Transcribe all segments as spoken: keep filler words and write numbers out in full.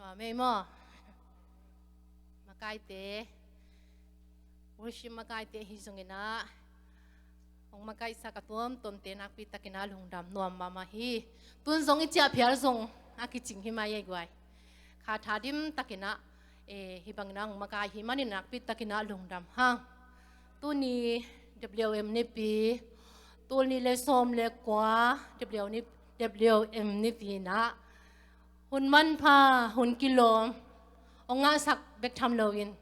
Amen maw? Makaite, worship makaite hi zongin ah, hong makaihsak a tuamtuamte nakpi takin ah lungdam nuam mahmah hi. Tun zong i ciah phial zong a kicing hi mai ei guai. Kha tha dim takin ah, eh, hih bangin ah hong makai hi manin nakpi takin ah lungdam hang. Tuni W M nipi, tul nih le sawm le kua W M nipi in ah, hun manpha, hun kilawm hong ngahsak bek tham loin,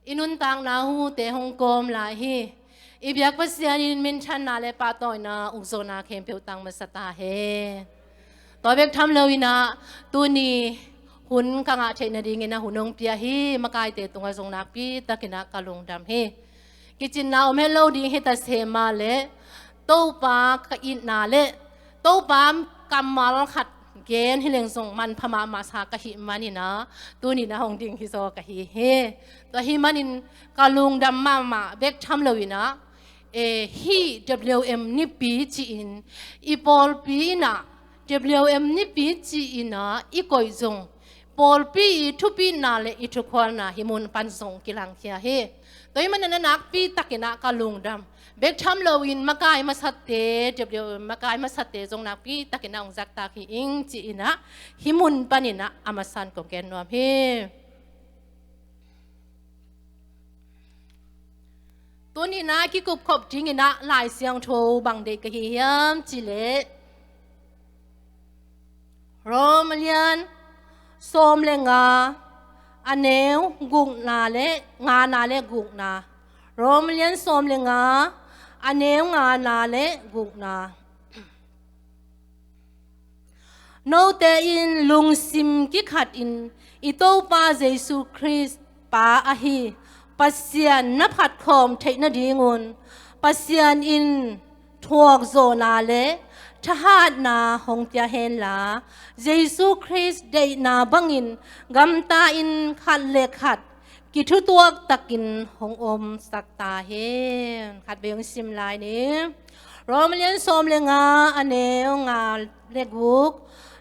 i nuntakna hute hong kawm lai hi. I biak Pasian in minthanna le pahtawina ukzawhna khempeuh tang masa ta hen. Tua bek tham loin ah, tuni hun ka ngah theih nadingin ah hun hong pia hi. Makaite tungah zong nakpi takin ah ka lungdam hi. Kicinna om het lo ding hi ta se mah leh, Topa ka itna le Topa kammal khat gen hi leng zong manpha mahmah sa ka hih manin ah, tuni in ah hong ding hi zaw ka hi hi. Tua hih manin ka lungdam mahmah bek tham loin ah, eh, hih W M nipi ci-in, i pawlpi in ah W M nipi ci-in ah i koih zong, pawlpi i thupina le i thukhualna hih mun pan zong kilangkhia hi. Tua hih manin ah nakpi takin ah ka lungdam bek tham loin, makai masate, W M makai masate zong nakpi takin ah hong zaktak hi ing ci-in ah, hih mun panin ah a masa in kong gen nuam hi. Tuni in ah kikupkhop dingin ah Lai Siangtho bang deih ka hi hiam cih leh, Rom a lian sawm le nga, a neu gukna le ngana le gukna. Rom a lian sawm le nga, a neu ngana le gukna. Note in lungsim kikhatin i Topa Jesu Khrist Pa ahi Pasian na phatkhawm theih nadingun, Pasian in thuakzawhna le thahatna hong pia henla, Jesu Khrist deihna bangin gamta-in khat le khat kithutuak takin hong omsak ta hen. Khat vei hong sim lai ni. Rom a lian sawm le nga, a neu nga le guk.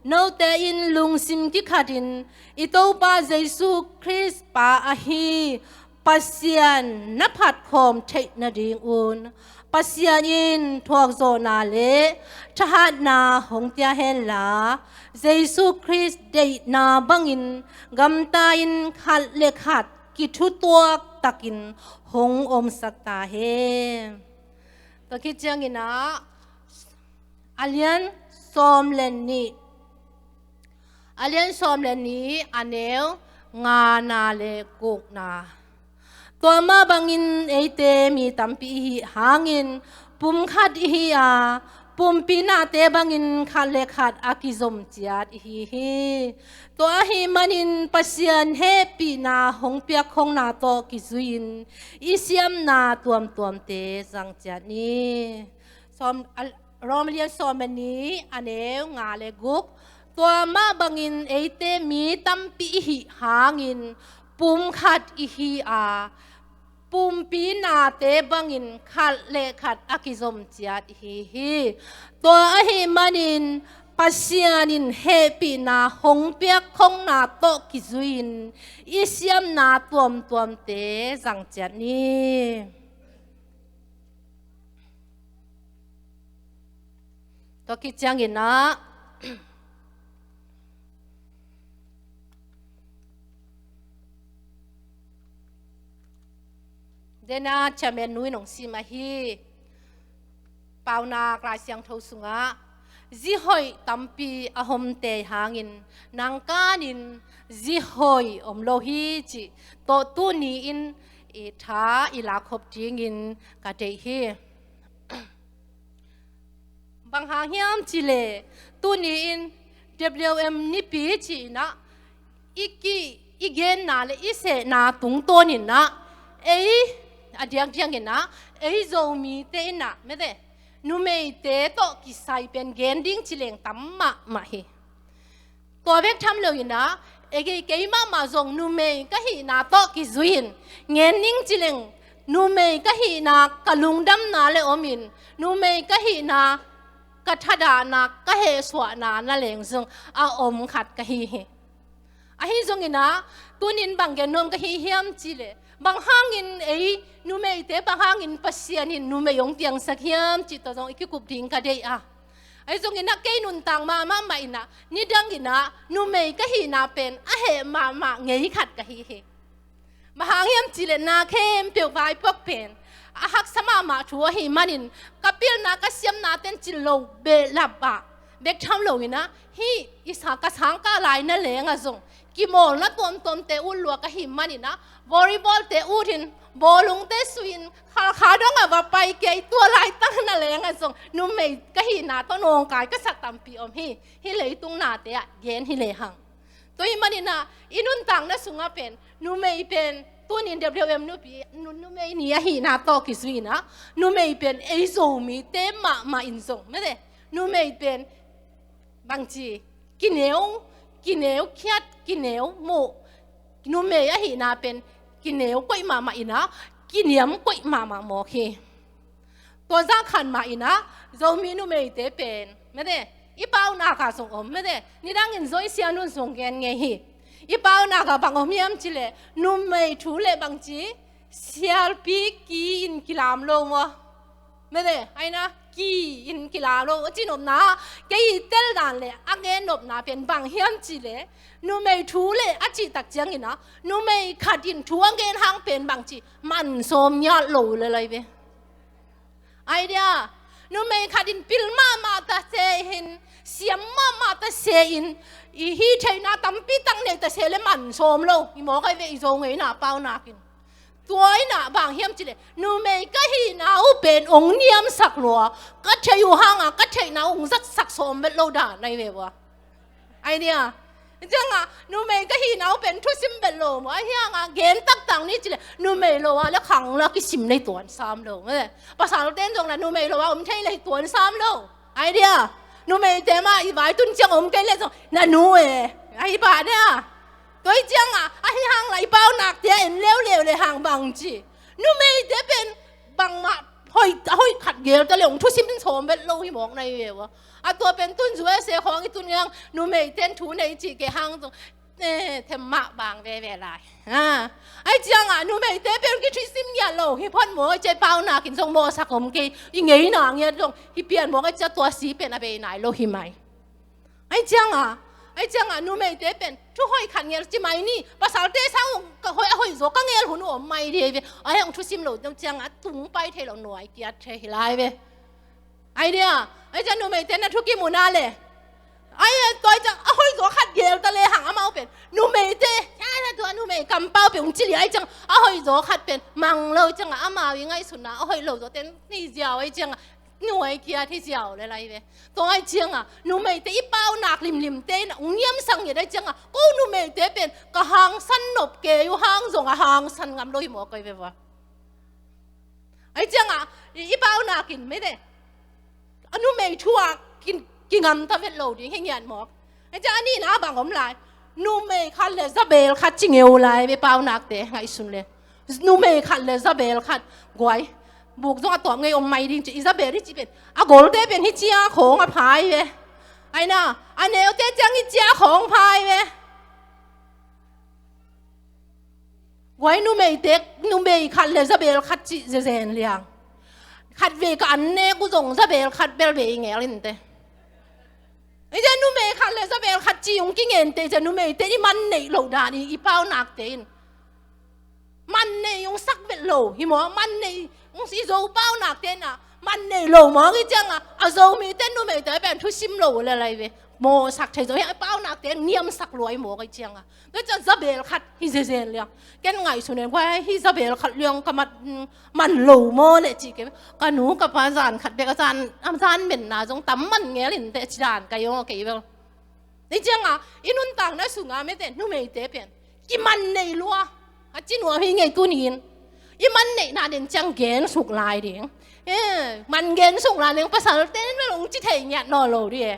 Note in lungsim kikhatin i Topa Jesu Khrist Pa ahi Pasian na phatkhawm theih nadingun, Pasian in thuakzawhna le thahatna hong pia henla, Jesu Khrist deihna bangin gamta-in khat le khat kithutuak takin hong omsak ta hen. Tua khit ciangin ah, a lian sawm le nih, a lian sawm le nih, a neu ngana le gukna. Tua mah bangin eite mi tampi i hih hangin pumkhat i hi a, pumpi nate bangin khat le khat a kizom ciat i hi hi. Tua ahih manin Pasian hehpihna hong piakkhongna tawh kizui-in i siamna tuamtuamte zang ciat ni. Sawm, a, Rom lian sawm le nih, a neu nga le guk. Tua mah bangin eite mi tampi i hih hangin pumkhat i hi a, pumpi nate bangin khat le khat a kizom ciat i hi hi. Tua ahih manin Pasian in hehpihna hong piakkhongna tawh kizui-in i siamna tuamtuamte zang ciat ni. Tua khit ciangin ah, dena chairman nu in hong sim ahi Paunak Lai Siangtho sungah, zi hoih tampi a hong tei hangin nang kanin zi hoih om lo hi cih tawh tuni-in i tha i lak khop dingin ka deih hi. Bang hang hiam cih leh, tuni-in W M nipi ci-in ah, i ki, i genna le i sehna tungtawnin ah, ei, a diakdiakin ah, ei Zomite in ah, mete, numeite tawh kisai pen gen ding ci leng tam mahmah hi. Tua bek tham loin ah, ei kei, kei mahmah zong numei ka hihna tawh kizui-in, gen ning ci leng, numei ka hihna ka lungdamna le omin, numei ka hihna ka thadahna ka hehsuahna na leng zong a om khat ka hi hi. Ahi zongin ah, tunin bang gen nuam ka hi hiam cih leh, bang hangin ei numeite, bang hangin Pasian in numei hong piangsak hiam cih tawh zong i kikup ding ka deih a. Ahi zongin ah kei nuntak mahmah mah in ah, nidang in ah numei ka hihna pen a heh mahmah ngei khat ka hi hi. Bang hang hiam cih leh na khempeuh vaipuak pen a haksa mahmah thu ahih manin, ka pilna ka siamna ten cih lo behlap ah bek tham lo in ah, hih i sa ka sangkah lai na leng ah zong kimawlna tuamtuamte ut lua ka hih manin ah, volleyball-te ut in, bawlungte sui in, Khalkha dong ah va pai kei, tua laitak na leng ah zong numei ka hihna tawh nawngkai ka sak tampi om hi. Hih leitung nate ah gen hi lehang. Tua ahih manin ah, i nuntakna sungah pen numei pen, tunin W W M nupi, nu-, numei ni ahihna tawh kizui in ah, numei pen ei Zomite mahmah in zong, mete, numei pen bangci, kineu, kineu khiat, kineu muh, numei ahihna pen kineu koih mahmah in ah, kiniam koih mahmah mawk hi. Tua zah khat mah in ah, Zomi numeite pen, mete, i paunak ah zong om, mete, nidangin Zomi Sian un zong gen ngei hi. I paunak ah bang om hiam cih leh, numei thu leh bangci, sialpi ki-in kilam lo maw? Mete, aina, ki-in kilam lo. A cih nopna, kei i tel dan leh a gen nopna pen bang hiam cih leh, numei thu leh a cih tak ciangin ah, numei khat in thu a gen hang pen bangci, man sawm ngiat lo le lai ve. Ai dia, numei khat in pil mahmah ta se in, siam mahmah ta se in, i hih theihna tampi tak nei ta se leh man sawm lo hi mawk ai ve, i Zo ngeina paunak in. Tua in ah bang hiam cih leh, numei ka hihna uh pen hong niamsak lua, ka theih uh hang ah ka theihna uh hong zatsak sawm vet lo dan ai ve ua. Ai dia. Ciangah, numei ka hihna uh pen thusim vet lo maw? Ahi hangah gen taktak ni cih leh, numei lo ah leh khang la kisim lei tuan sam lo. Eh, pasalte'n zong lah numei lo ah om thei lei tuan sam lo. Ai dia. Numeite mah i vai tun ciang om kei leh zong, na nu e. Ahi bah dia. Tua hi ciangah, ahi hang lah i paunakte ah en leuleu lehang bangci, numeite pen bangmah hoih, a hoih khat gel ta leh hong thusim sawm vet lo hi mawk na hi ve ua. A tua pen tun U S A khawng i tun ngiang, numeite'n thu nei cih kei hang zong, eh, them mah bang veve lai. Ha. Ai ciangah numeite pen kithusim ngiat lo hi phot maw, i cih paunak in zong mawhsak om kei, i ngeina ngiat zong hi pian mawk, ai ciah tua si pen a bei nai lo hi mai. Ai ciangah, ai ciangah numeite pen thu hoih khat ngel ci mai ni, pasalte sang ka hoih, a hoih zaw ka ngel hun uh om mai di ve. Ai hong thusim lo ciangah tung pai thei lo, nuai kiat thei hi lai ve. Ai dia, ai ciang numeite na thukim uh na leh, ai, ai, tua ciang a hoih zaw khat gel ta lehang amau pen numeite, ai, ai, tua numei kampau pen hong ci leh ai ciang a hoih zaw khat pen mang lo ciangah amau i ngaihsutna a hoih lo zaw ten ni ziau ai ciangah nuai kiat hi ziau le lai ve. Tua ai ciangah numeite i paunak limlimte in hong niamsak ngiat ai ciangah, ko numeite pen ka hangsan nop kei uh hang zong a hangsan ngam lo hi mawk ai ve ua. Ai ciangah i, i paunak in mete, a numei thu ah ki, kingam ta vet lo ding hi ngiat mawk. Ai ciang a nihna bang om lai. Numei khat leh zabel khat ci ngeu lai ve paunakte ngaihsun leh. Numei khat leh zabel khat guai. Buk zong a tawp ngei om mai ding ci, i zabel hi ci pen. A golte pen hi cia khawng a phai ve. Aina, a neute ciang hi cia khawng phai ve. Guai numeite, numei khat leh zabel khat ci zezen liang. Khat vei ka an nek uh zong zabel khat bel vei i ngel in te. Ei ciang numei khat leh zabel khat ci hong kingen te, ciang numeite i man neih loh dan i, i paunakte in. Man neih hong sak vet lo hi maw, man neih hong si Zo paunakte in ah. Man neih lo mawk i ciangah, a Zomite numeite pen thusim lo le lai ve. Mawhsak thei zo hi, a paunakte niamsak lua i mawk i ciangah. Tua ciang zabel khat hi zezen liang. Ken ngaihsun en, guai hi zabel khat liang ka mat, mm, man lo maw leh ci kei. Ka nu ka pa zan khat bek a zan, a zan menna zong tam man ngel in te ci dan ka hi ong kei bel. Ni ciangah, i nuntakna sungah mete numeite pen kiman nei lua. A ci nuam hi ngei tuni in. I man neihna den ciang gen suk lai ding. Eh, man gen suk lai ding, pasalte in bel hong ci thei ngiat nawn lo ding e.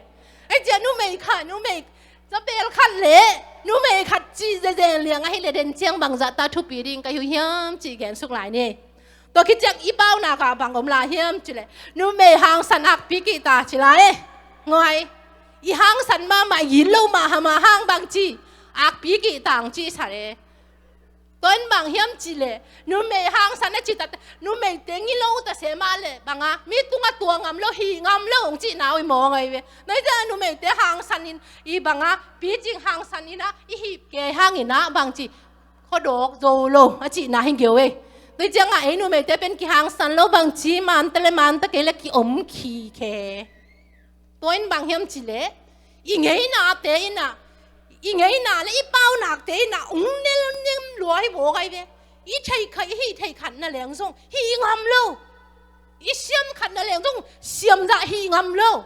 Ei ciang numei khat, numei zabel khat leh numei khat ci zezen liang ahih leh den ciang bangzah ta thupi ding ka hi uh hiam cih gen suk lai ni. Tua khit ciang i paunak ah bang om lai hiam cih leh, numei hangsan akpi kihta ci lai e. Ngoi. I hangsan mahmah, i gilo mahmah hang bangci, Akpi kih tang cih sa le. Tua in bang hiam cih leh, numei hangsan a cih tak, numeite ngilo ta se mah leh bang a, mi tungah tua ngam lo, hih ngam lo hong cihna uh i mawng ahi ve. Tua hi ciangah numeite hangsan in, i bang a, picing hangsan in a, i hih kei hangin a bang ci, khuadawk zo lo a cihna hi ngeu ei. Tua hi ciangah ei numeite pen kihangsan lo, bang ci, manta le manta kei le kiom khikhe. Tua in bang hiam cih leh, i ngeinate in a, i ngeina le i paunakte in a hong nel nem lua hi bawk ahi ve. I theih khat, i hih theih khat na leng zong hih ngam lo. I siam khat na leng zong siam zah hih ngam lo.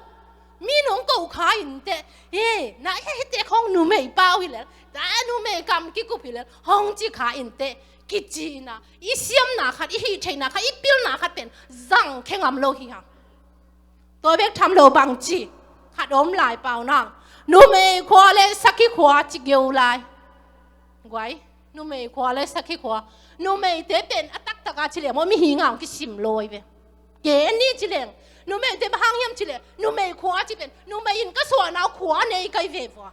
Mi nong ko kha in teh, he, na he, hite khong numei pau hi lel, ta numei kam kikup hi lel, hong ci kha in teh, kici in a, i siamna khat, i hih theihna khat, i pilna khat pen zang khe ngam lo hi hang. Tua bek tham lo bang ci, khat om lai pau nang. Numei khua le sakhi khua ci geu lai. Guai, numei khua le sakhi khua. Numeite pen a taktak a ci leh maw, mihing a hong kisim lo hi ve. Ke ni ci leng. Numeite bang hang hiam ci leh, numei khua ci pen, numei in ka suahna uh khua nei ka hi ve vua.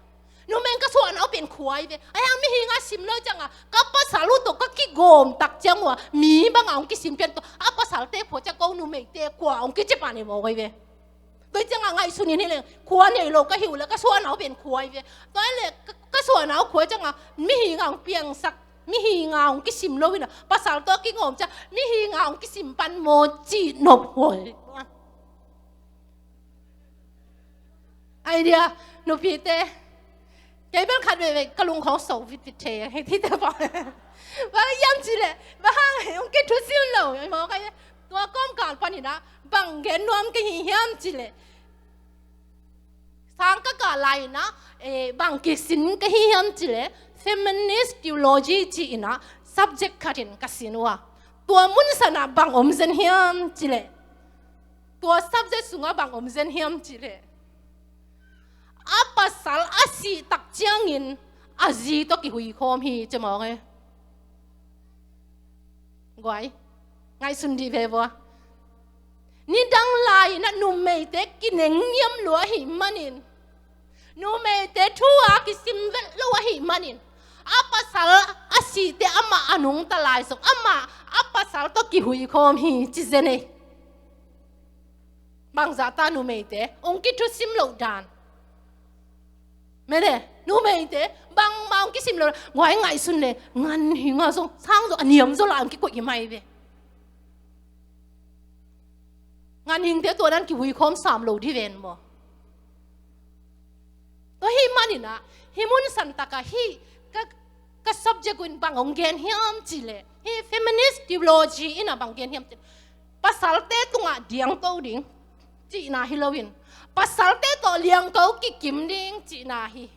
Numei in ka suahna uh pen khua hi ve. Ahi hang mihing a sim lo hi ciangah, ka pasal uh tawh ka kigawm tak ciang uh a, mi bang a hong kisim pian tawh, a pasalte khua ciang ko numeite khua hong kici pan hi mawk hi ve. Tua hi ciangah ngaihsun in hi leng, khua nei lo ka hi uh leh ka suahna uh pen khua hi ve. Tua hi leh ka, ka suahna uh khua hi ciangah, mihing a hong piangsak, mihing a hong kisim lo hi na, pasal tawh kigawm ciang, mihing a hong kisim pan maw cih nop huai. Ai dia, nupite. Kei bel khat veivei ka lungkhong so vitvit thei, hei, hite pah. Bang hiam cih leh, bang hang hong kithusim lo, mawk ahi, tua kawmkal panin a, bang gen nuam ka hi hiam cih leh. Sang ka kah lai in a, eh, bang kisin ka hi hiam cih leh, feminist theology ci in a, subject khat in ka sin uh a. Tua mun san ah bang om zen hiam cih leh. Tua subject sungah bang om zen hiam cih leh, a pasal a sih tak ciangin a zi tawh kihui khawm hi ci mawk e. Guai, ngaihsun dih ve vua. Nidang lai-in a numeite kinengniam lua ahih manin, numeite thu a kisim vet lo ahih manin, a pasal a sihte amah a nungta lai zong amah a pasal tawh kihui khawm hi ci zen e. Bangzah ta numeite hong kithusim loh dan. Mene, numeite bangmah hong kisim loh dan. Guai, ngaihsun le, ngan hing a zong, sang zong a niam zaw lai hong kikoih hi mai ve. Ngan hingte tua dan kihui khawm sam lo dih ven maw. Tua ahih manin a, hih mun santak a hih ka, ka subject uh in bang hong gen hiam cih leh, hih feminist theology in a bang gen hiam cih leh, pasalte tungah diangto ding cihna hi loin, pasalte tawh liangko kikim ding cihna hi.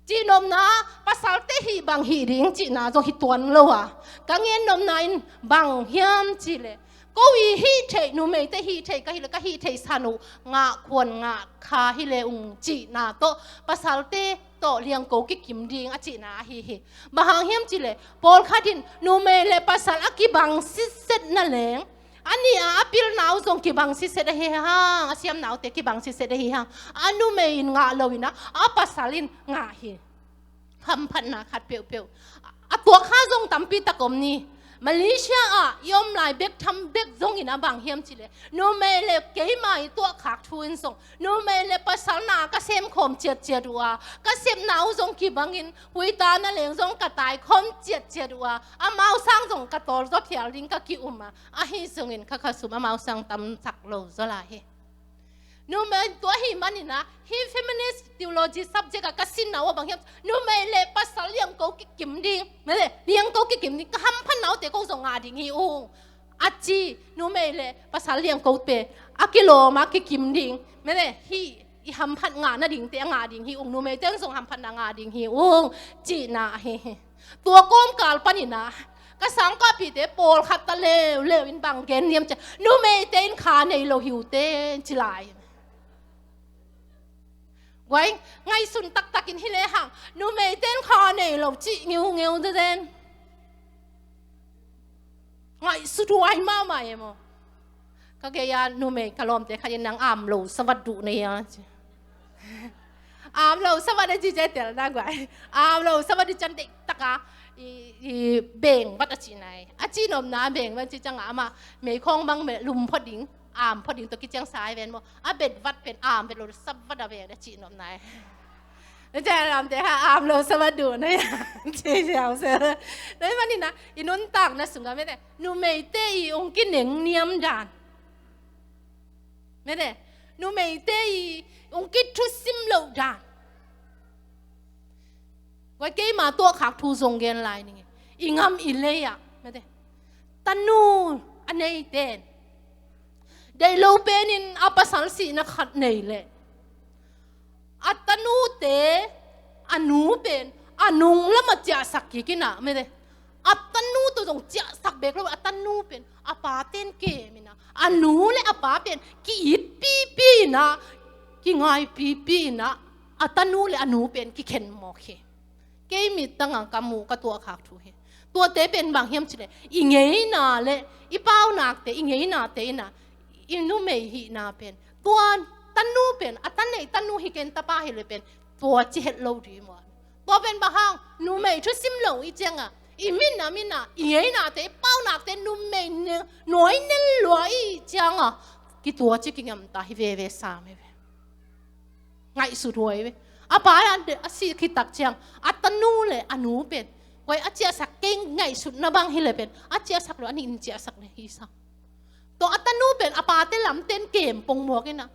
Cihnopna, pasalte hih bang hih ding cihna zong hi tuan lo a, ka ngennopna in bang hiam cih leh, ko i hih theih, numeite hih theih ka hih leh, ka hih theih san uh ngah khuan ngah kha hi le ung cihna tawh, pasalte tawh liangko kikim ding a cihna ahi hi. Bang hang hiam cih leh, pawlkhat in numei le pasal a kibang sitset na leng, a nih a a pilna uh zong kibang sitset ahi hang, a siamna uhte kibang sitset ahi hang, a numei in ngah lo in a, a pasal in ngah hi. Hamphatna khat peuhpeuh. A tuak kha zong tampi tak om ni. Malaysia ah i om lai bek tham bek zongin a bang hiam cih leh, numei le keima i tuahkhak thu in zong, numei le pasal na ka semkhawm ciatciat uh a, ka sepna uh zong kibangin, huita na leng zong ka taikhawm ciatciat uh a, amau sang zong ka tawlzaw phial ding ka ki-um a, ahi zongin kha khasum amau sang tamsak lo zaw lai hi. Numei, tua ahih manin a, hih feminist theology subject a ka sinna uh a bang hiam, numei le pasal liangko kikim ding, mene, liangko kikim ding, ka hamphatna uhte ko zong ngah ding hi ung. A ci, numei le pasal liangkote a kilawm a kikim ding, mene, hih i hamphat ngah nadingte a ngah ding hi ung, numeite zong hamphatna ngah ding hi ung, cihna ahi hi. Tua kawmkal panin a, ka sangkahpihte pawlkhat ta leuleu in bang gen hiam cih leh, numeite in kha nei lo hi uh teh ci lai. Guai, ngaihsun taktakin hi le hang, numeite in kha nei lo cih ngeungeu zezen. Ngaihsut huai mahmah e maw. Ka gei a numei ka lawmte khat in, nang am lo sa vat duh na hia ci. Am lo savat a ci ciang tel na guai. Am lo savat i ciang deih taka i, i beng vat a ci nai. A ci nopna a beng vat ci ciang a amah mei khawng bang mei lum phot ding, am phot ding tawh kiciang sa i ven maw. A bet vat pen am bet lo savat a beng a ci nopna i. Na ciang lamte ha am lo savat duh na ya. Ci ciang sa. Na i manin a i nuntakna sungah mete numeite i ong kineng niam dan. Mete numeite i ong kithusim loh dan. Guai keima tuahkhak thu zong gen lai ning e. I ngam i lei ah mete tanu a neite in deih lo penin a pasal sihna khat nei leh a tanute a nu pen a nung lamah ciahsak kik in ah mete a tanu tawh zong ciahsak bek lo a tanu pen a paten kem in ah a nu le a pa pen ki-it pipi in ah kingai pipi in ah a tanu le a nu pen kikhen mawk hi. Kei mittang a ka muh ka tuahkhak thu hi. Tuate pen bang hiam cileh i ngeina le i paunakte i ngeinate in ah i numei hihna pen tua tanu pen a tanei tanu hi ken tapa hi le pen tua ci het lo dih maw. Tua pen bang hang numei thusim lo i ciang a i minam in ah i ngeinate i paunakte numei nuai nel lua i ciang a kitua ci kingamta hi veve sam hi ve. Ngaihsut huai ve. A pa a sih khit tak ciang a tanu le a nu pen guai a ciahsak kei ngaihsutna bang hi le pen a ciahsak lo a nih in ciahsak le hi sa. Tua a tanu pen a pate lamten kem pong mawk in ah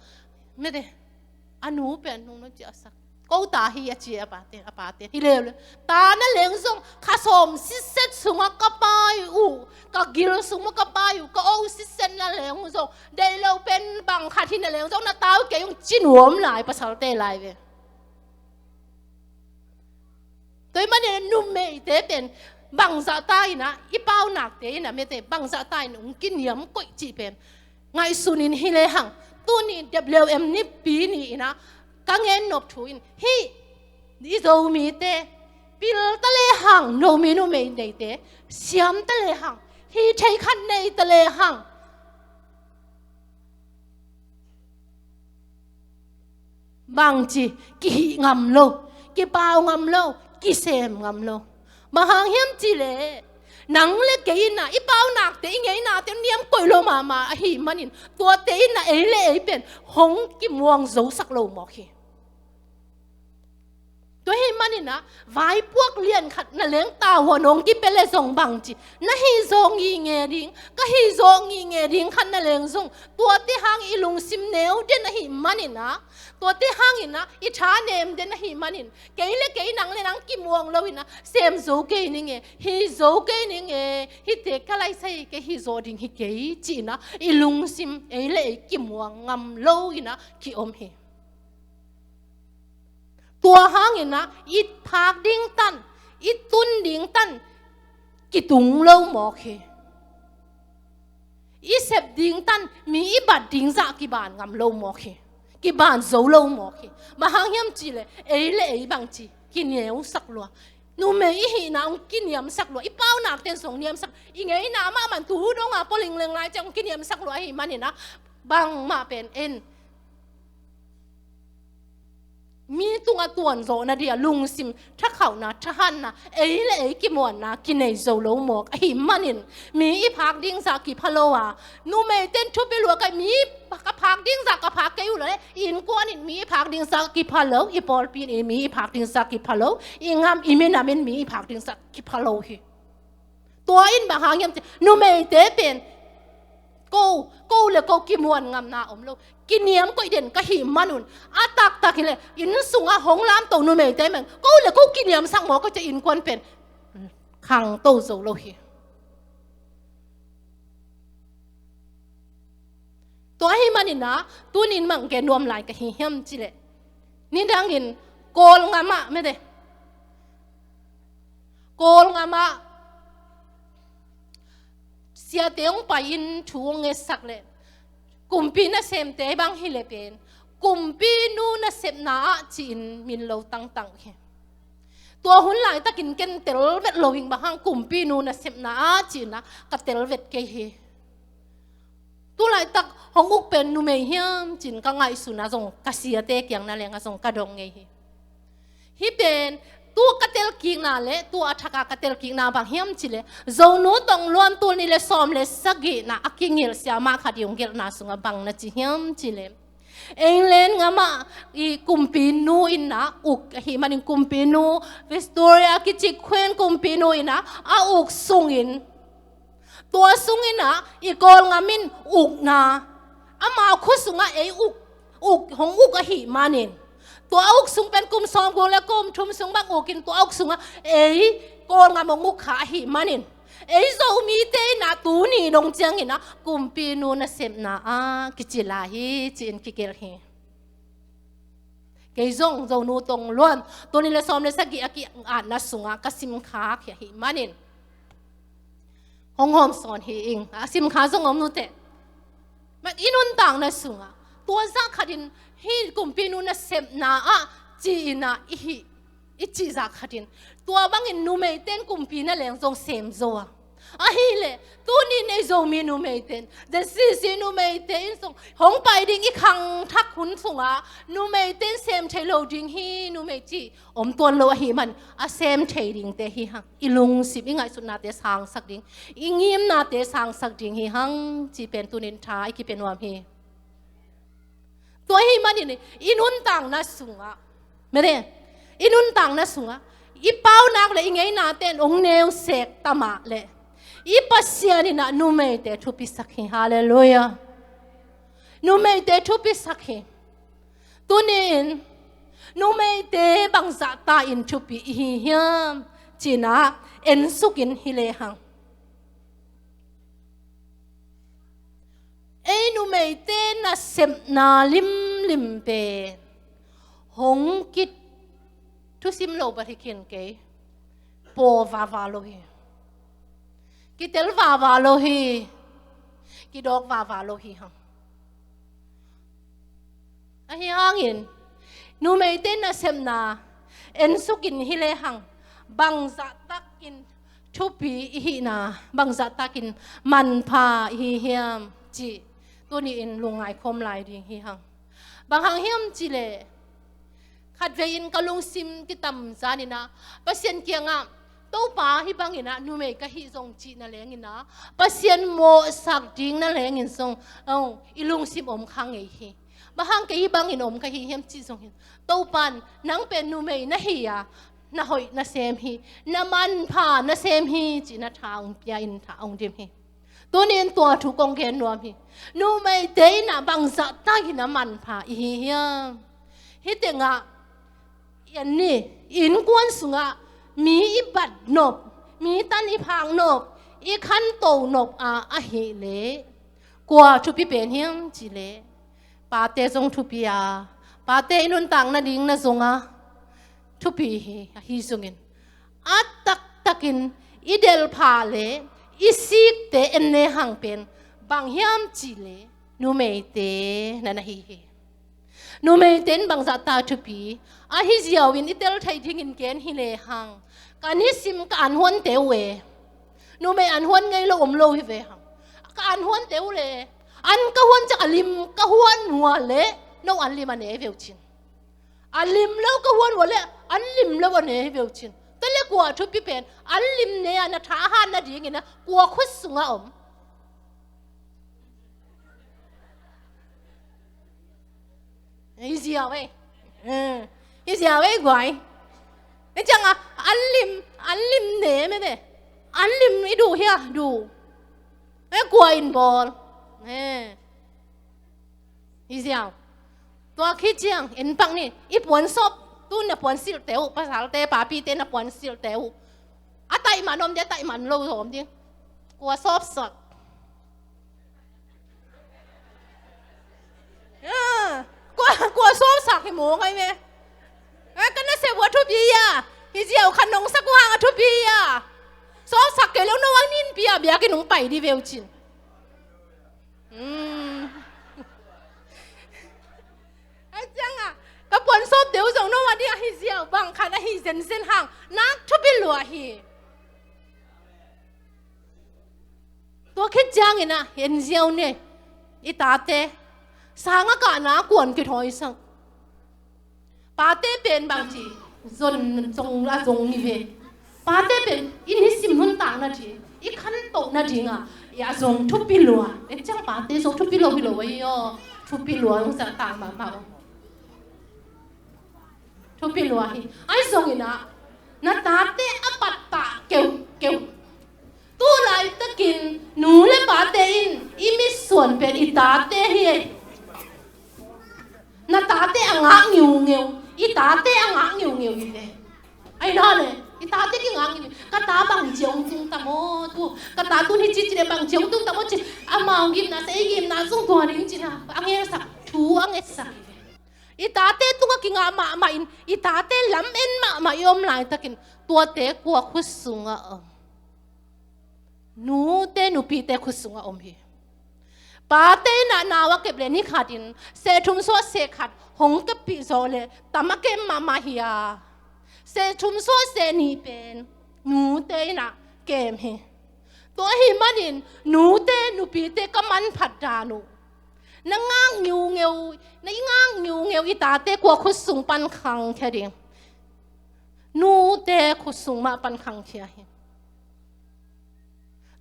mete a nu pen nung na ciahsak ko ta hi a ci a pate a pate hi leuleu. Ta na leng zong kha sawm sitset sungah ka pai uh ka gil sungah ka pai uh ka o sitset na leng zong deih lo pen bang khat hi na leng zong na tau kei ung ci nuam lai pasalte lai ve. Tua i manin numeite pen bangzah ta in ah i paunakte in ah mete bangzah ta in ung kiniam koih cih pen ngaihsun in hi le hang tuni W M nipi ni in ah ka ngen nop thu in hi i Zomite pil ta le hang nomi numei neite siam ta le hang hi thei khat nei ta le hang bangci kihih ngam lo, kipau ngam lo, kisem ngam lo. Bang hang hiam cileh nang le kei in ah i paunakte i ngeinate niam koih lo mahmah ahih manin tuate in ah ei le ei pen hong kimuang zosak lo mawk hi. Tua hi manin ah vaipuak lian khat na leng tavuan hong kipia le zong bangci na hih zawh ngingei ding ka hih zawh ngingei ding khat na leng zong tuate hang i lungsim neu den ahih manin ah tuate hang in ah i tha nem den ahih manin kei le kei nang le nang kimuang lo in ah sem zo kei ning e hi zo kei ning e hihte ka laisai kei hi zawh ding hi kei ci in ah i lungsim ei le ei kimuang ngam lo in ah kiom hi. Tua hang in ah i phak ding tan i tun ding tan kitung lo mawk hi. I sep ding tan mi i bat ding zah kiban ngam lo mawk hi. Kiban zo lo mawk hi. Bang hang hiam cileh ei le ei bangci kineusak lua numei i hihna ung kiniamsak lua i paunakten song niamsak i ngeina mahmah tu dong a pua lingleng lai ciang ung kiniamsak lua ahih manin ah bangmah pen en mi tungah tuanzawhna dia lungsim thakhauhna thahanna ei le ei kimuanna kinei zo lo mawk ahih manin mi i phak ding zah kipha lo a numeiten thupi lua ka mi ka phak ding zah ka phak kei uh lo le i innkuan in mi i phak ding zah kipha lo i pawlpi in mi i phak ding zah kipha lo i ngam i minam in mi i phak ding zah kipha lo hi. Tua in bang hang hiam ci numeite pen ko ko le ko kimuan ngamna om lo kiniam koih den ka hih manun a taktak hileh inn sungah hong lamto numeite meng ko le ko kiniamsak maw ka ci innkuan pen khangto zo lo hi. Tua ahih manin ah tunin mangke nuam lai ka hi hiam cileh nidangin Kawlngam ah mete Kawlngam ah siate hong pai in thu hong ngetsak leh kumpi nasemte bang hileh pen kumpi nu nasepna ah ci-in min lo tangtang hi. Tua hun laitakin ken tel vet lo hing bang hang kumpi nu nasepna ah ci-in ah ka tel vet kei hi. Tulaitak hong uk pen numei hiam cin ka ngaihsun a zong ka siate kiang na leng a zong ka dong ngei hi. Hih pen tu ka telkikna le tu a thaka ka telkikna bang hiam cih leh, Zonu tong luan tul nih le sawm le sagihna a kingilh siama khat i hong gelhna sungah bang na ci hiam cih leh, England gam ah i kumpinu in ah uk ahih manin, kumpinu Victoria kici Queen kumpinu in ah a uk sungin, tua sungin ah i Kawlgam in ukna, amau khua sungah ei uk, uk, hong uk ahih manin, tua uk sung pen kum sawmguk le kum thum sung bang ukin, tua uk sungah ei Kawlgam hong uk kha ahih manin, ei Zomite in ah tuni dong ciangin ah kumpinu nasepna ah kici lai hi ci-in kigelh hi. Kei zong Zonu tong luan tul nih le sawm le sagih a ki-atna sungah ka simkhak hi ahih manin hong hawmsawn hi ing. A simkha zong om nuteh. Mat i nuntakna sungah tua zah khatin hih kumpinu nasepna ah ci-in ah i hih, i cih zah khatin, tua bangin numeite in kumpi na leng zong sem zo a. Ahih leh tuni in ei Zomi numeite in, ZCC numeite in zong hong pai ding i khangthak hun sungah numeite in sem thei lo ding hi, numei cih om tuan lo ahih man a sem thei dingte hi hang. I lungsim, i ngaihsutnate sangsak ding, i ngimnate sangsak ding hi hang cih pen tuni in tha i kipia nuam hi. Tua ahih manin i nuntakna sungah, mene, i nuntakna sungah i paunak le i ngeinate in hong neusek ta mah leh, i Pasian in ah numeite thupisak hi. Halleluiah. Numeite thupisak hi. Tuni in numeite bangzah ta in thupi i hi hiam cih ah ensukin hi lehang, ei numeite nasepna limlim pen hong kithusim lo bel hi khin kei, paw vava lo hi. Kitel vava lo hi. Kidawk vava lo hi hang. Ahi hangin numeite nasepna ensukin hi lehang, bangzahtakin thupi i hihna, bangzahtakin manpha i hi hiam cih tuni in lungngai khawm lai ding hi hang. Bang hang hiam cih leh, khatvei in ka lungsim kitamzan in ah Pasian kiangah, Topa, hih bangin ah numei ka hih zong cih na lengin ah, Pasian mawhsak ding na lengin zong, oh, i lungsim om kha ngei hi. Bang hang kei hih bangin om ka hi hiam cih zong hin, Topa in nang pen numei na hi a, na hoih na sem hi, na manpha na sem hi cih na tha hong pia in, tha hong dim hi. Tuni in tua thu kong gen nuam hi. Numeite in ah bangzahtakin a manpha i hi hiam? Hih tengah i en ni, i innkuan sungah mi i bat nop, mi tan i phak nop, i khanto nop a, ahih leh kua thupi pen hiam cih leh, pate zong thupi a, pate i nuntak nading na zong a, thupi hi. Ahi zongin a taktakin i delpha le i sikte en lehang pen bang hiam cih leh, numeite na na hi hi. Numeite in bangzahta thupi, ahi ziauin i tel theih dingin gen hi lehang, ka nisim ka anhuante uh e. Numei anhuan ngei lo om lo hi ve hang. Ka anhuante uh le, an ka huan ciang a lim ka huan uh a le, no an lim a ne ve uh cin. A lim lo ka huan uh a le, an lim lo a ne ve uh cin. Tua le kua thupi pen, an lim ne a na tha a han nadingin a kua khut sungah om? Hi ziau ei. Eh, hi ziau ei guai. Ei ciang a, an lim, an lim ne mene. An lim i duh hia, duh. Eh, kua in bawl. Eh. Hi ziau. Tua khit ciang, en pak ni, i puan sawp, tu na puan silhte uh, pasalte, papite na puan silhte uh. A taih man om ding, a taih man lo om ding. Kua sawpsak. Ah, kua, kua sawpsak hi maw ngai me. Eh, ka nasep uh a thupi a. Hi ziau khat nong sak uh hang a thupi a. Sawpsak kei lo no ang nin pi a biakinn hong pai ding ve uh cin. Hmm. A ciang a, ka puan sawpte uh zong no a ding ahi ziau bang khat ahi zenzen hang. Nak thupi lua hi. Tua khit ciangin a, en ziau ne, i tate, sang a kahna kuan kithawisak. Pate pen bang ci, zon zong a zong hi ve. Pate pen i nisim nuntak nading, i khantoh nading a, i a zong thupi lua. En ciang pate zong thupi lo hi lo ahi aw. Thupi lua zong zat tak mahmah aw. Thupi lua hi. Ahi zongin ah, na tate a pattah keukeu. Tu laitakin nu le pate in i mitsuan pen i tate hi. Na tate a ngak ngiungeu, i tate a ngak ngiungeu hi ve. Ahi na le, i tate kingak ngiungeu. Ka ta bang ci hong tung tam aw, tu. Ka ta tun hi ci ci le bang ci hong tung tam aw ci. Amau gimna, sa ei gimna zong tua ding ci na. A ngetsak, thu a ngetsak hi ve. I tate tungah kingah mahmah in, i tate lamen mahmah i om laitakin, tuate kua khut sungah om? Nute nupite khut sungah om hi. Pate in ah nau a kep le ni khatin, seh thum suah seh khat hong keppih zawh le tam a kem mahmah hi a, seh thum suah seh nih pen nute in ah kem hi. Tua ahih manin nute nupite ka manphat dan uh, na ngak ngiungeu, na i ngak ngiungeu i tate kua khut sung pan khangkhia ding? Nute khut sung mah pan khangkhia hi.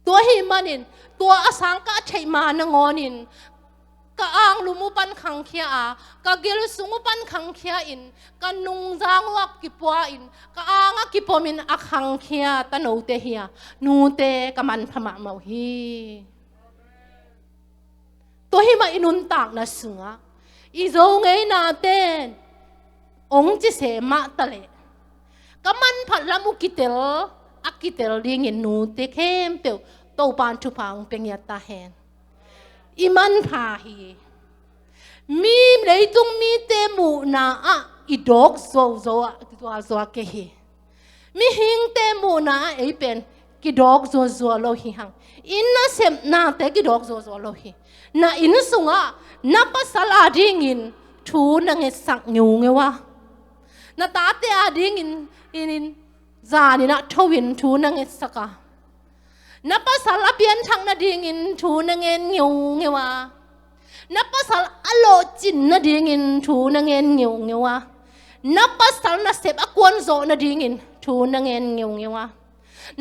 Tua ahih manin, tua a sang ka a theih ma nangawnin, ka anglum uh pan khangkhia a, ka gil sung uh pan khangkhia in, ka nungzang uh a kipua in, ka ang a kipomin a khangkhia tanote hi a, nute ka manpha mahmah uh hi. Tua hi mah i nuntakna sungah i Zo ngeina ten hong ci se mah ta leh, ka manphat lam uh kitel, a kitel dingin nute khempeuh Topan thupha hong pia ngiat ta hen. I manpha hi. Mi, leitung mite muhna ah i dawk zozo ah zuazua kei hi. Mihingte muhna ah ei pen kidawk zuazua lo hi hang. I nasepnate kidawk zuazua lo hi. Na inn sungah na pasal adingin thu na ngetsak ngiungeu a, na tate adingin in, in zanin ah tho in thu na ngetsak a, na pasal a pianthak nadingin thu na ngen ngiungeu a, na pasal a lawhcin nadingin thu na ngen ngiungeu a, na pasal nasep a kuan zawh nadingin thu na ngen ngiungeu a,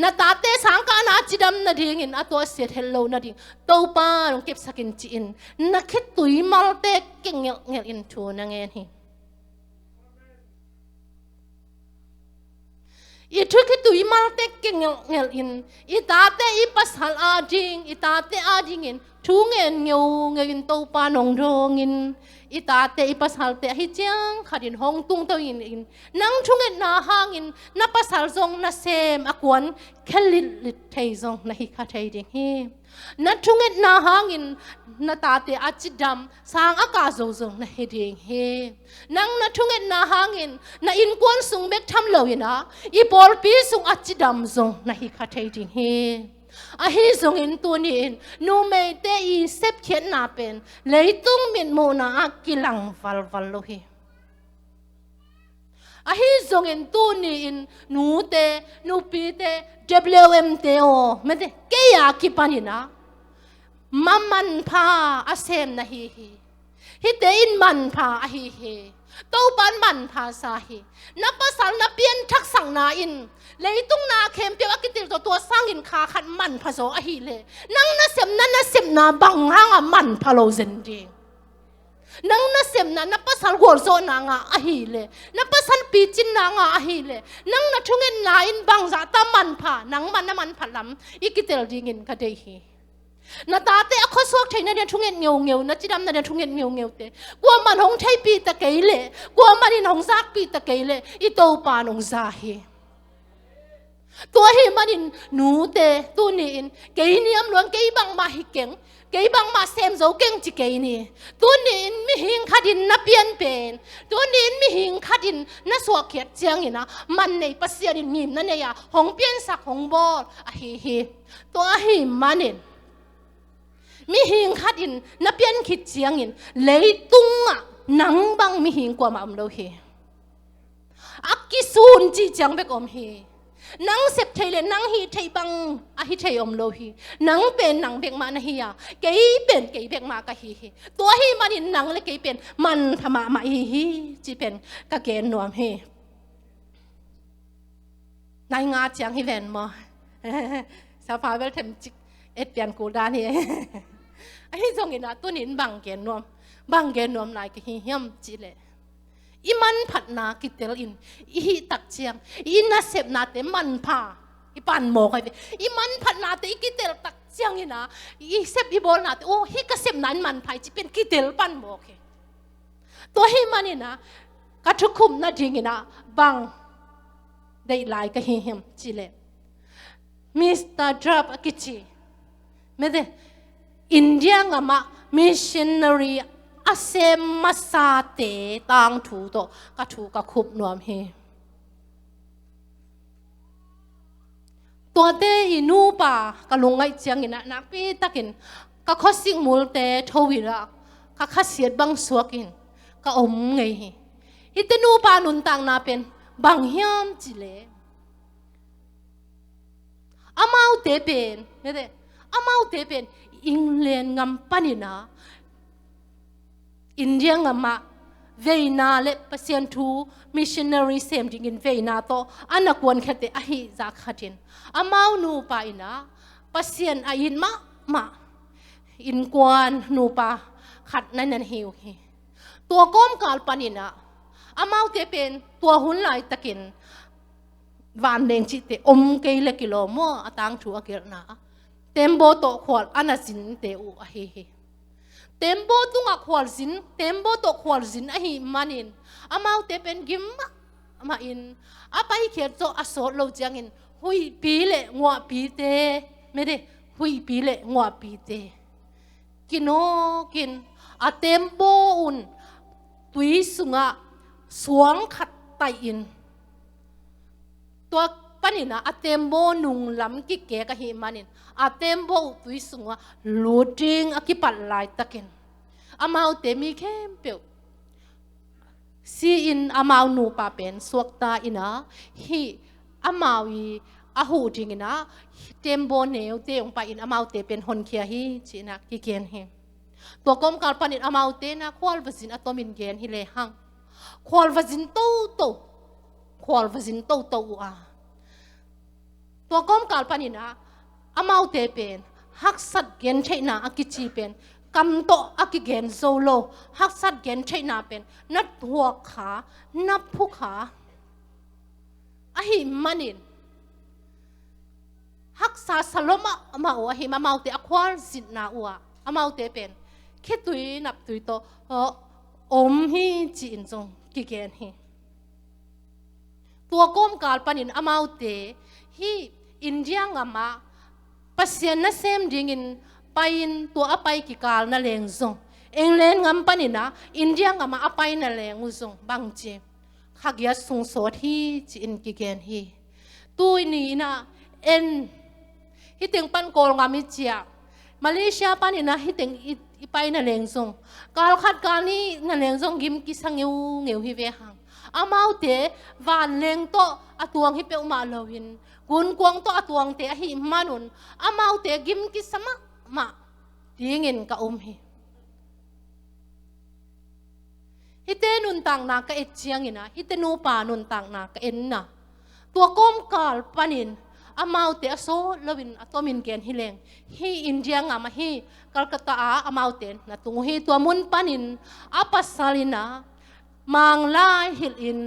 na tate sangkahna a cidam nadingin a tuahsiat het lo nading Topa hong kepsak in ci-in na khitui malte kengelhngel in thu na ngen hi. I thu khitui malte kengelhngel in, i tate i pasal ading, i tate adingin thu ngen ngeungeu in Topa nong dawngin, i tate i pasalte ahi ciang khatin hong tungto in, in nang thungetna hangin na pasal zong nasem a kuan khelitlit thei zong na hi kha thei ding hi. Na thungetna hangin na tate a cidam, sang a kah zo zong na hi ding hi. Nang na thungetna hangin na innkuan sung bek tham loin ah i pawlpi sung a cidam zong na hi kha thei ding hi. Ahi zongin tuni-in numeite i sepkhiatna pen leitung mitmuhna ah kilang valval lo hi. Ahi zongin tuni-in nute, nupite, W M te aw, mete, kei a kipanin ah ma manpha a sem na hi hi. Hihte in manpha ahi hi. Topan manpha sa hi. Na pasal na pianthak sakna in leitung na khempeuh a kitel tawh tua sangin kha khat manpha zaw ahih leh, nang nasepna, nasepna bang hanga manpha lo zen ding? Nang nasepna, na pasal gualzawhna nga ahih leh, na pasal picinna nga ahih leh, nang na thungetna in bangzah ta manpha, nangmah na manpha lam i kitel dingin ka deih hi. Na tate a khuasuak theihna ding a thunget ngeungeu, na cidamna ding a thunget ngeungeu te kuaman hong theihpih ta kei leh, kuaman in hong zakpih ta kei leh, i Topa in hong za hi. Tua ahih manin nute, tuni-in kei ni om luang, kei bangmah hi keng, kei bangmah sem zo keng ci kei ni. Tuni-in mihing khatin na pian pen, tuni-in mihing khatin na suahkhiat ciangin ah man nei Pasian in ngimna nei a hong piansak hong bawl ahi hi. Tua ahih manin mihing khatin na pian khit ciangin leitungah nang bang mihing kuamah om lo hi. A kisun cih ciang bek om hi. Nang sep thei le nang hih thei bang a hi thei om lo hi. Nang pen nang bek mah na hi a, kei pen kei bek mah ka hi hi. Tua ahih manin nang le kei pen manpha mahmah i hi hi cih pen ka gen nuam hi. Nai nga ciang hi ven maw? Sapa bel themcik et pian kul dan hi. Ahi zongin ah tunin bang gen nuam, bang gen nuam lai ka hi hiam cih leh, i manphatna kitel in i hih tak ciang i nasepnate manpha i pan mawk ahi ve. I manphatnate i kitel tak ciangin ah i sep i bawlnate, oh, hih ka sepna in manpha i cih pen kitel pan mawk hi. Tua ahih manin ah ka thukhupna dingin ah bang deih lai ka hi hiam cih leh, Mister Drab a kici, mete, India ngamah missionary a sem masate tangthu tawh ka thu ka khup nuam hi. Tuate i nupa ka lungngaih ciangin ah nakpi takin ka khuasik multe tho in ah ka khasiat bang suakin ka om ngei hi. Hihte nupa nuntakna pen bang hiam cih leh, amaute pen, mete, amaute pen England ngam panin ah India ngamah veina le Pasian thu missionary sem dingin veina tawh a na kuankhiate ahih zah khatin, amau nupa in ah Pasian a it mahmah innkuan nupa khat na na hi uh hi. Tua kawmkal panin ah amaute pen tua hun laitakin vanleng cihte om kei le kilawm maw, a tangthu a gelhna, tembaw tawh khual a na zinte uh ahi hi. Tembaw tungah khualzin, tembaw tawh khualzin ahih manin amaute pen gim mahmah in, a paikhiat zawh a sawt lo ciangin huihpi le nguahpite, mete, huihpi le nguahpite kinawkin a tembaw un tui sungah suang khat taihin, tua panin ah a tembaw nunglam kikek ahih manin a tembaw uh tui sungah lut ding a kipat laitakin amaute mi khempeuh si-in amau nupa pen suakta in ah, hih amau i a huh dingin ah tembaw neute hong pai-in amaute pen honkhia hi ci-in ah kigen hi. Tua kawmkal panin amaute na khualvazin a tomin gen hi lehang, khualvazin toto, khualvazin toto uh a, tua kawmkal panin ah amaute pen haksat gentheihna a kici pen kam tawh a kigen zo lo, haksat gentheihna pen na thuak kha, na phu kha ahih manin haksa sa lua mahmah uh ahih manin amaute a khualzinna uh ah amaute pen khitui naptui tawh om hi ci-in zong kigen hi. Tua kawmkal panin amaute hih India ngamah Pasian nasem dingin pai-in tua a pai kikal na leng zong, England ngam panin ah India ngamah a pai na leng uh zong bangci kha giat sung sawt hi ci-in kigen hi. Tuni in ah en, hih teng pan Kawlgam i ciah, Malaysia panin ah hih teng i, i pai na leng zong, kal khat kal nih na leng zong gim kisa ngeungeu hi ve hang. Amaute vanleng tawh a tuang hi peuhmah loin gunkuang tawh a tuangte ahih manun amaute gim kisa mahmah dingin ka um hi. Hihte nuntakna ka et ciangin ah, hihte nupa nuntakna ka etna, tua kawmkal panin amaute a sawt loin a tomin gen hi leng, hih India ngam ahi Calcutta ah amaute na tung uh hi. Tua mun panin a pasal in ah Manglai hilh in,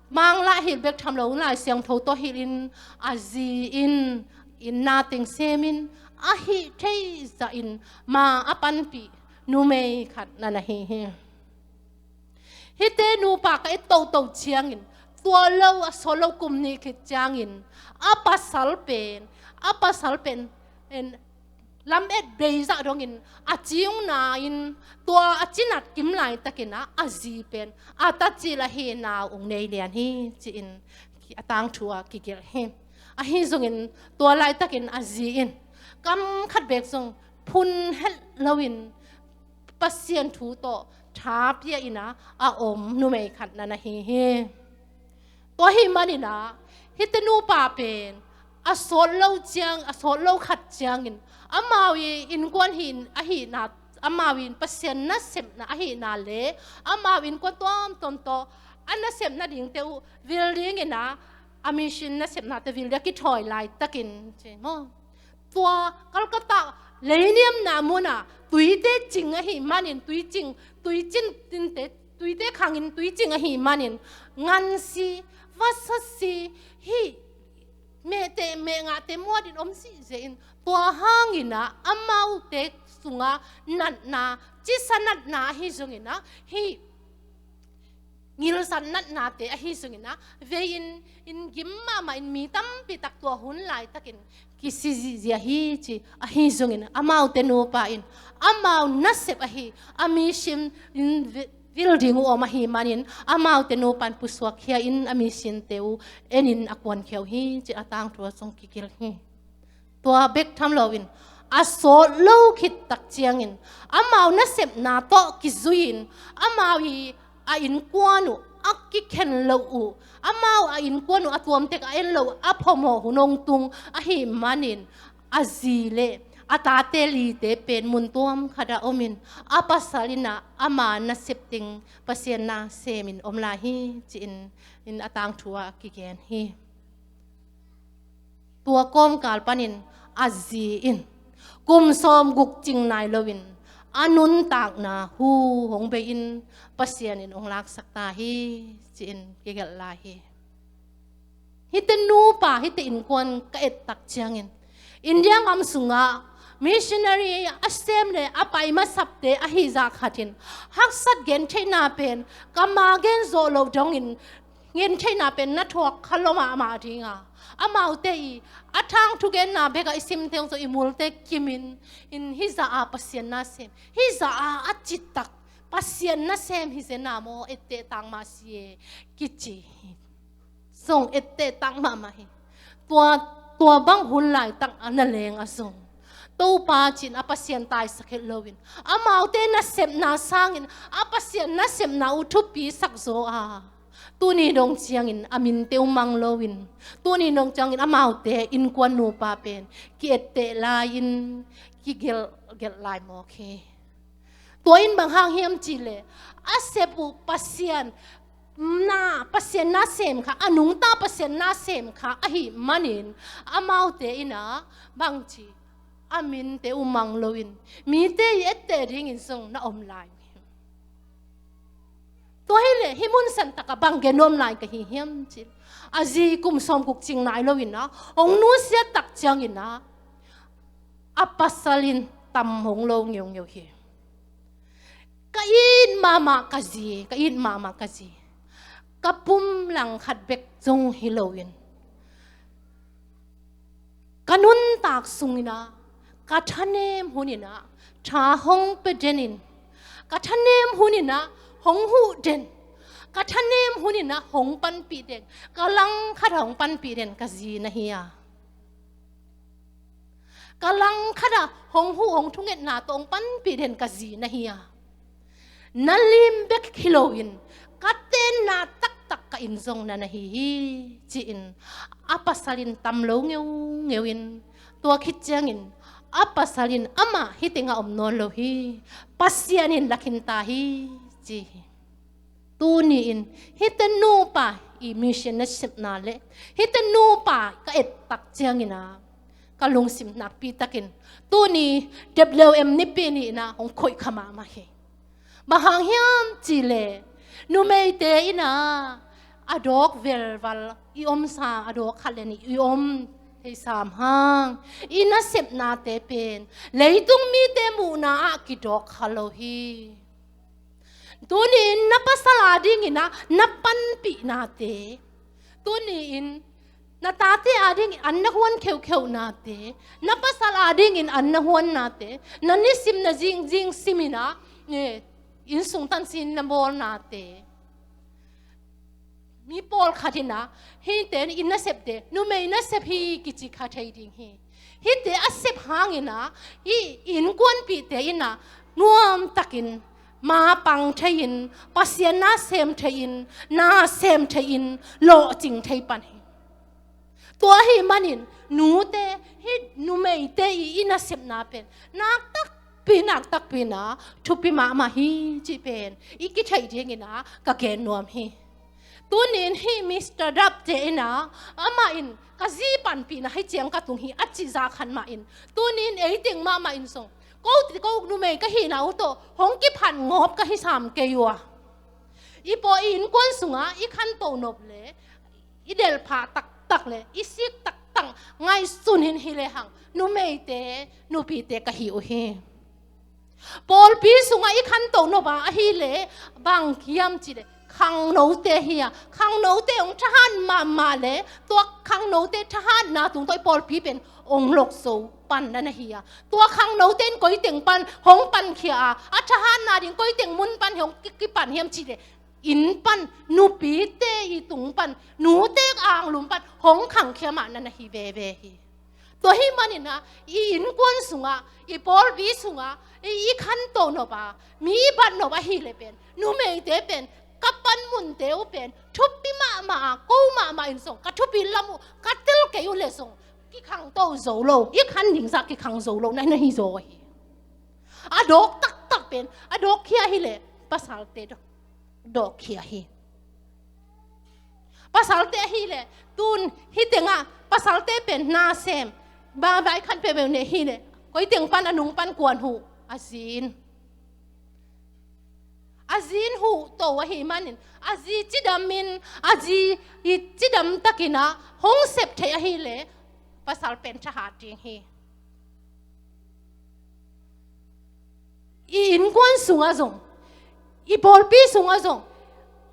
Manglai hilh bek tham lo, Lai Siangtho tawh hilh in, a zi in, inn na teng sem in, a hih theih zahin ma a panpih numei khat na na hi hi. Hihte nupa ka et toto ciangin, tua lo a sawt lo kum nih khit ciangin a pasal pen, a pasal pen, en, lamet bei zah dongin a ci ung na in, tua a cinat kim laitakin ah a zi pen a tacil ahi nau ung nei lian hi ci-in a tangthu ah kigelh hi. Ahi zongin tua laitakin a zi in kam khat bek zong phun helh loin Pasian thu tawh tha pia in ah a om numei khat na na hi hi. Tua ahih manin ah hihte nupa pen a sawt lo ciang, a sawt lo khat ciangin amau i innkuan hi ahihna, amau in Pasian nasepna ahihna le amau innkuan tuamtuam tawh a nasepna dingte uh vil dingin ah a mission nasepnate vil dia kithawi laitakin ci maw. Tua Calcutta leiniamna munah tuite cing ahih manin, tuicing, tuicin tinte, tuite khangin tuicing ahih manin, ngansi, vasasi, hih mehteh, mehngahte muatin om sihzeh in, tua hanginah amaute sungah natna, cisa natna ahi zonginah, hih ngilsat natnate ahi zonginah, vei-in, in gim mahmah in mi tampi tak tua hun laitakin kisi zihziah hi ci ahi zongin, amaute nupa in amau nasep ahi a mission in vi-, vil ding uh om ahih manin, amaute nupa in pusuakkhia in a missionte uh enin a kuankhia uh hi ci a tangthu ah zong kigel hi. Tua bek tham loin a sawt lo khit tak ciangin amau nasepna tawh kizui-in amau i a innkuan uh a kikhen loh uh, amau a innkuan uh a tuamtek a en loh uh a phamawh hun hong tung ahih manin, a zi le a tate lite pen mun tuam khatah omin, a pasal inah ama nasep teng Pasian nasemin om lai hi ci-in, in a tangthu ah kigen hi. Tua kawmkal panin a zi in kum sawmguk cing nai loin a nuntakna hu hong bei-in Pasian in hong laksak ta hi ci-in kigelh lai hi. Hihte nupa, hihte innkuan ka et tak ciangin, India gam sungah missionary a sem le a pai masapte ahi zah khatin haksat gentheihna pen ka ma gen zawh loh dongin, gentheihna pen na thuak kha lo mahmah dinga, amaute i a thang thugenna bekah i simte hong zo i multe kimin, in hih zah a Pasian nasem, hih zah a a cittak Pasian nasem hi zena maw, etteh tang mah si e kici hi. Zong etteh tang mahmah hi. Tua, tua bang hun laitak a na leng a zong Topa cin a Pasian taisak het loin, amaute nasepna sangin a Pasian nasepna uh thupi sak zaw a, tuni dong ciangin a minte uh mang loin, tuni dong ciangin amaute innkuan nupa pen ki-etteh lai-in kigelh, gelh lai mawk hi. Tua in bang hang hiam cihleh, a sep uh Pasian na, Pasian nasem kha, a nungta Pasian nasem kha ahih manin, amaute inah bangci a minte uh mang loin mite i etteh dingin zong na om lai uh hi. Tua hileh hih mun santakah bang gen nuam lai ka hi hiam cih, a zi kum sawmguk cing nai loinah hong nusiat tak cianginah a pasal in tam hong lo ngeungeu hi. Ka it mahmah ka zi, ka it mahmah ka zi, ka pum langkhat bek zong hi loin, ka nuntak sunginah ka thanem huninah tha hong pia denin, ka thanem huninah hong huh den, ka thanem huninah hong panpih den, ka langkhatah hong panpih den ka zi na hi a, ka langkhatah hong huh, hong thungetna tawh hong panpih den ka zi na hi a, na lim bek hi loin ka tenna taktak ka inn zong na na hi hi, ci-in a pasal in tam lo ngeungeu in, tua khit ciangin a pasal in amah hih tengah om nawn lo hi, Pasian in lakhin ta hi, ci hi. Tuni-in hihte nupa i mission nasepna le hihte nupa ka et tak cianginah ka lungsim nakpi takin tuni W M nipi ni inah hong khoih kha mahmah hi. Bang hang hiam cihleh, numeite inah a dawk velval i omsa, a dawk khat le nih i om thei sam hang, i nasepnate pen leitung mite muhna ah kidawk kha lo hi. Tuni-in na pasal adinginah na panpihnate, tuni-in na tate adingin an na huan kheukheuhnate, na pasal adingin an na huannate, na nisim na zingzing siminah, eh, innsung tansin na bawlnate, mi pawlkhat inah hihte in nasepte numei nasep hi kici kha thei ding hi. Hihte a sep hanginah i innkuanpihte inah nuamtakin mapang thei-in, Pasian nasem thei-in, nasem thei-in lawhcing thei pan hi. Tua ahih manin nute, hih numeite i, i nasepna pen naktakpi, naktakpi inah thupi mahmah hi cih pen i kitheih dinginah ka gen nuam hi. Tuni-in hih Mister Dapte in ah, amah in ka zi panpihna hih ciang ka tung hi a cih zah khat mah in, tuni-in ei teng mahmah in zong ko, ko numei ka hihna uh tawh hong kiphat ngawp ka hi sam kei uh a, i pawl i innkuan sungah i khanto nop le i delhphah taktak le i sik taktak ngaihsun in hi lehang numeite nupite ka hi uh hi. Pawlpi sungah i khanto nop a ahih leh bang hiam cih leh khangnote hi a, khangnote hong thahat mahmah le tua khangnote thahatna tung tawh i pawlpi pen hong lok zo pan na na hi a, tua khangnote in koi teng pan hong pankhia a, a thahatna ding koi teng mun pan hong ki, kipan hiam cih leh inn pan, nupite i tung pan, nute anglum pan hong khangkhia mah na na hi veve hi. Tua hih manin ah i innkuan sungah, i pawlpi sungah i, i khanto nop a, mi bat nop ahih leh pen numeite pen ka panmunte uh pen thupi mahmah a, ko mahmah in zong ka thupi lam uh ka tel kei uh leh zong kikhangto zo lo, i khan ding zah kikhang zo lo na, na hi zaw hi. A dawk taktak pen, a dawkkhia hi leh pasalte dawk, dawkkhia hi. Pasalte ahih leh tun hih tengah pasalte pen na sem, ba, vai khan peuhpeuh ne hi leh koi teng pan a nung pan kuan huh, a zin. A zin huh to ahih manin a zi cidam in, a zi i cidam takin ah hong sep theih ahih leh pasal pen thahat ding hi. I innkuan sungah zong, i pawlpi sungah zong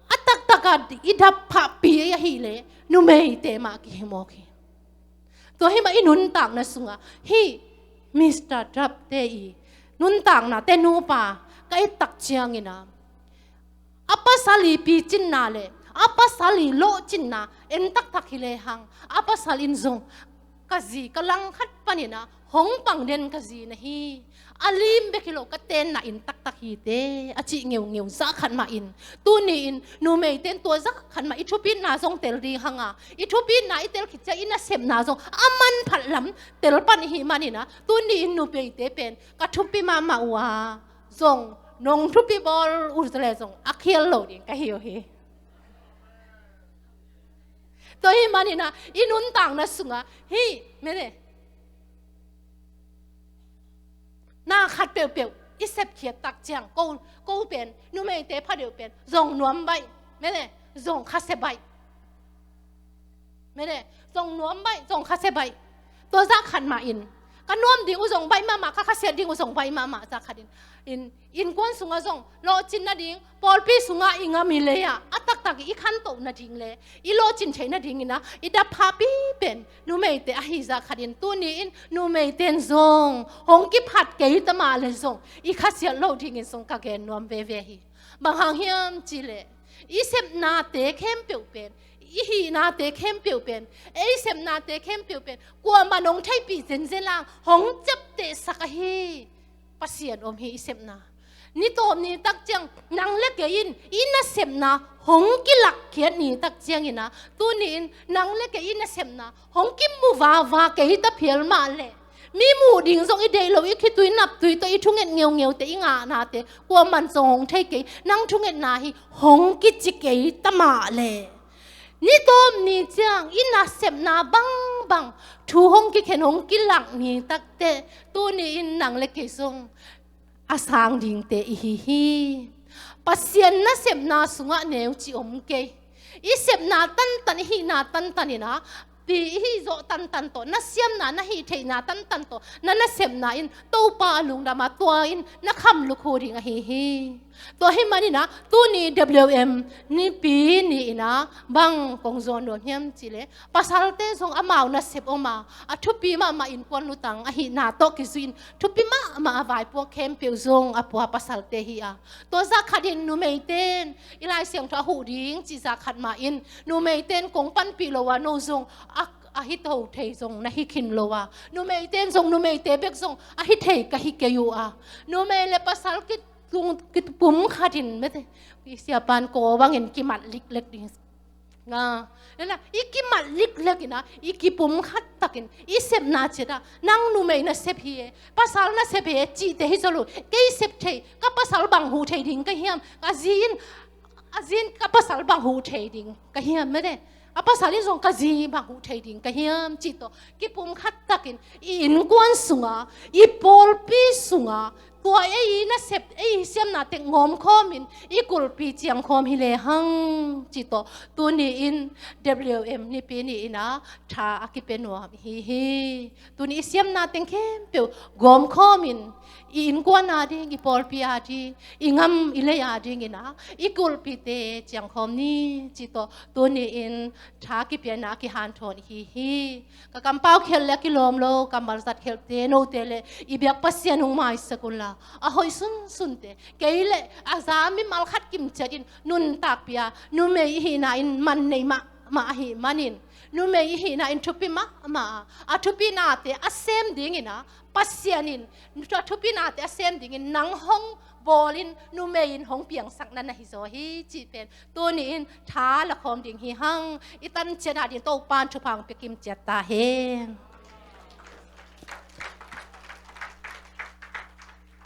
a taktak a i dap phahpih ahih leh numeite mah kihimawk hi. Tua hih mah i nuntakna sungah hih Mister Dapte i nuntaknate nupa ka et tak ciangin ah, a pasal i picinna le a pasal i lawhcinna en taktak hi lehang, a pasal in zong ka zi ka langkhat panin ah hong pang den ka zi na hi. A lim bek hi lo, ka tenna inn taktak hi teh a cih ngeungeu zah khat mah in, tuni-in numeite in tua zah khat mah i thupitna zong tel ding hang a, i thupitna i tel khit ciang i nasepna zong a manphat lam tel pan i hih manin ah, tuni-in numeite pen ka thupi mahmah uh a, zong nong thupi bawl uh leh zong a khial lo ding ka hi uh hi. Tua hih manin ah i nuntakna sungah hih mene na khat peuhpeuh i sepkhiat tak ciang ko, ko pen, numeite phadeuh pen zong nuam baih, mene, zong khasia baih, mene, zong nuam baih, zong khasia baih. Tua zah khat mah in ka nuam ding uh zong baih mahmah, ka khasia ding uh zong baih mahmah zah khat in, in, innkuan sungah zong lawhcin nading, pawlpi sungah i ngam i lei ah a taktak i khantoh nading le i lawhcin theih nadingin ah i dap phahpih pen numeite ahi zah khat in, tuni-in numeite in zong hong kiphat kei ta mah le zong i khasiat loh dingin zong ka gen nuam veve hi. Bang hang hiam cih leh i sepnate khempeuh pen, i hihnate khempeuh pen, ei sepnate khempeuh pen kuamah nong theihpih zenzen lang hong ciaptehsak ahi Pasian om hi i sepna. Ni tawp ni tak ciang nang le kei in i nasepna hong kilakkhiat ni tak ciangin ah, tuni-in nang le kei i nasepna hong kimu vava kei ta phial mah leh, mi muh ding zong i deih lo, i khitui naptui tawh i thunget ngeungeute, i ngahnate kuaman zong hong thei kei, nang thungetna hi hong kici kei ta mah leh, ni tawp ni ciang i nasepna bangbang thu hong kikhen, hong kilak ni takteh, tuni-in nang le kei zong a sang dingte i hi hi. Pasian nasepna sungah neuci om kei. I sepna tantan, i hihna tantan in ah, pi i hih zawh tantan tawh, na siamna, na hih theihna tantan tawh na nasepna in Topa a lungdam a, tua in na kham lukhu ding ahi hi. Tua hih manin ah tuni W M nipi ni-in ah bang kong zawn nuam hiam cih leh, pasalte zong amau nasep om a, a thupi mahmah innkuan lutang ahihna tawh kizui-in thupi mahmah a vaipuak khempeuh zong a pua pasalte hi a, tua zah khat in numeite in i Lai Siangtho a huh ding cih zah khat mah in numeite in kong panpih lo a, no zong a, a hi to thei zong na hi khin lo a, numeite in zong numeite bek zong a hi thei ka hi kei uh a, numei le pasal kitung, kipum khat in mete, i siapan ko bangin kimat liklek ding nga. Nana, i kimat liklek in ah, i kipum khat takin i sepna ciat ah, nang numei nasep hi e, pasal nasep hi e cihte hi zaw lo. Kei sep thei, ka pasal bang huh thei ding ka hiam, ka zi in A zi in ka pasal bang huh thei ding ka hiam mete? A pasal in zong ka zi bang huh thei ding ka hiam cih tawh kipumkhat takin i innkuan sunga, i pawlpi sunga, tua ei i nasep, ei i siamna teng ngawmkhawmin i kulhpi ciangkhawm hi lehang cih tawh tuni-in W M Nipi ni-in ah tha a kipia nuam hi hi. Tuni i siamna teng khempeuh gawmkhawmin i innkuan ading, i pawlpi ading, i gam i lei adingin ah i kulhpite ciangkhawm ni cih tawh tuni-in tha kipiana a kihanthawn hi hi. Ka kampau khelh le a kilawm lo, kammal zat khelhte, note le i biak Pasian hong maisak unla, a hoih sunsunte, kei le a za mimal khat kimciatin nuntakpih a, numei i hihna in man nei mahmah ahih manin, numei i hihna in thupi mahmah a, a thupihnate a sem dingin ah Pasian in, a thupihnate a sem dingin nang hong bawlin, numei in hong piangsak na na hi zaw hi cih pen tuni-in tha lakhawm ding hi hang. I tan ciat ading Topa'n thupha hong pia kimciat ta hen.